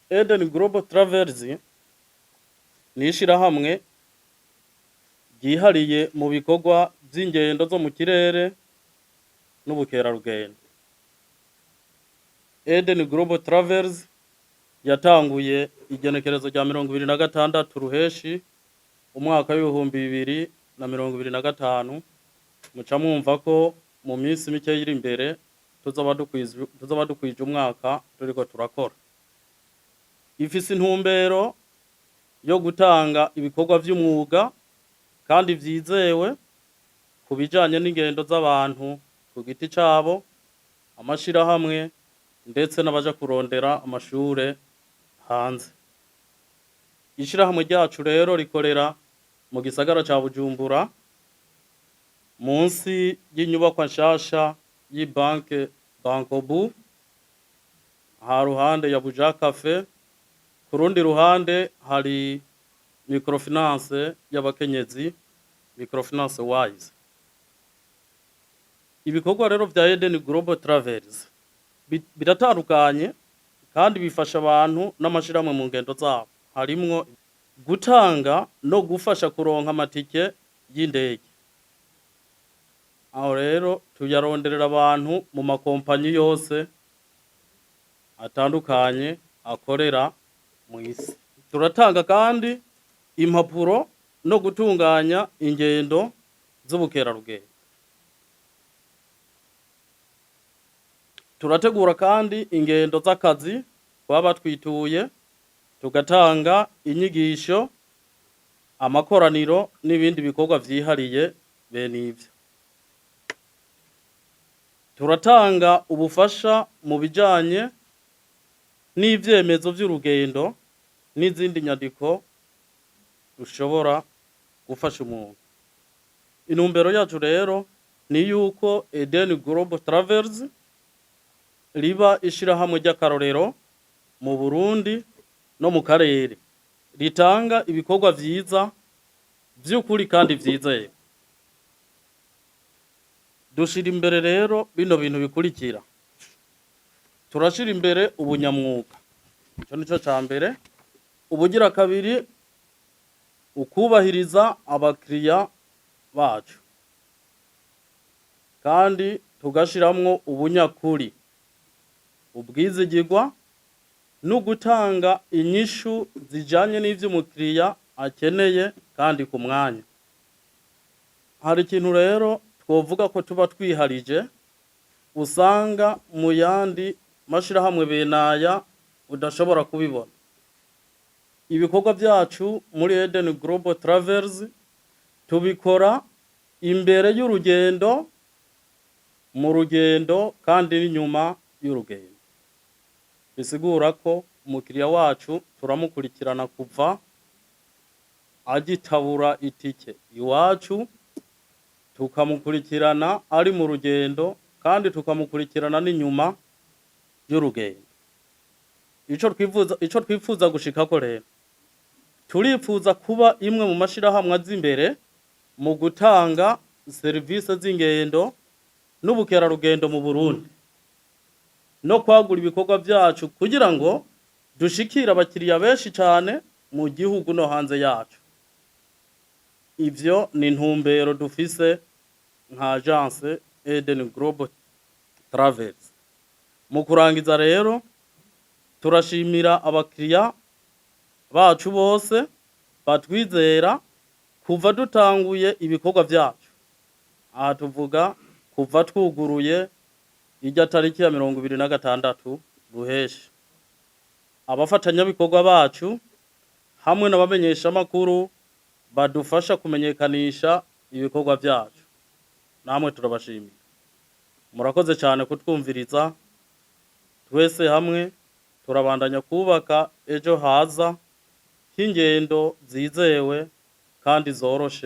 Eden Global Travels ni ishirahamwe ryihariye mu bikorwa vy'ingendo zo mu kirere n'ubukerarugendo. Eden Global Travels yatanguye igenekerezo rya 26 Ruheshi umwaka w'2025. Muca mwumva ko mu minsi mike iri imbere tuzoba dukwije umwaka turiko turakora. Ifise intumbero yo gutanga ibikorwa vy'umwuga kandi vyizewe ku bijanye n'ingendo z'abantu ku giti cabo, amashirahamwe, ndetse n'abaja kurondera amashure hanze. Ishirahamwe ryacu rero rikorera mu gisagara ca Bujumbura, munsi y'inyubakwa nshasha y'ibanke Bancobu, ha ruhande ya Buja Cafe. Ku rundi ruhande hari microfinance y'abakenyezi, Microfinance Wise. Ibikorwa rero vya Eden Global Travels biratandukanye kandi bifasha abantu n'amashirahamwe mu ngendo zabo. Harimwo gutanga no gufasha kuronka amatike y'indege. Aho rero tuyaronderera abantu mu makompanyi yose atandukanye akorera mw'isi. Turatanga kandi impapuro no gutunganya ingendo z'ubukerarugendo. Turategura kandi ingendo z'akazi baba batwituye, tugatanga inyigisho, amakoraniro n'ibindi bikorwa vyihariye bene ivyo. Turatanga ubufasha mu bijanye n'ivyemezo vy'urugendo n'izindi nyandiko rushobora gufasha umuntu. Intumbero yacu rero ni yuko Eden Global Travels riba ishirahamwe ry'akarorero mu Burundi no mu karere, ritanga ibikorwa vyiza vy'ukuri kandi vyizewe. Dushira imbere rero bino bintu bikurikira: turashira imbere ubunyamwuga, ico nico ca mbere. Ubugira kabiri, ukubahiriza abakiriya bacu, kandi tugashiramwo ubunyakuri, ubwizigirwa no gutanga inyishu zijanye n'ivyo umukiriya akeneye kandi ku mwanya. Hari ikintu rero twovuga ko tuba twiharije, usanga mu yandi mashirahamwe benaya udashobora kubibona. Ibikorwa vyacu muri Eden Global Travels tubikora imbere y'urugendo, mu rugendo kandi n'inyuma y'urugendo. Bisigura ko umukiriya wacu turamukurikirana kuva agitabura itike iwacu, tukamukurikirana ari mu rugendo, kandi tukamukurikirana n'inyuma y'urugendo. Ico twifuza gushikako rero, turifuza kuba imwe mu mashirahamwe aza imbere mu gutanga serivise z'ingendo n'ubukerarugendo mu Burundi, no kwagura ibikorwa vyacu kugira ngo dushikire abakiriya benshi cane mu gihugu no hanze yaco. Ivyo ni intumbero dufise nka agence Eden Global Travels. Mu kurangiza rero, turashimira abakiriya bacu bose batwizera kuva dutanguye ibikorwa vyacu. Aha tuvuga kuva twuguruye irya tariki ya 26 Ruheshi. Abafatanyabikorwa bacu hamwe n'abamenyeshamakuru badufasha kumenyekanisha ibikorwa vyacu, namwe turabashimiye. Murakoze cyane kutwumviriza. Twese hamwe turabandanya kubaka ejo haza h'ingendo zizewe kandi zoroshe.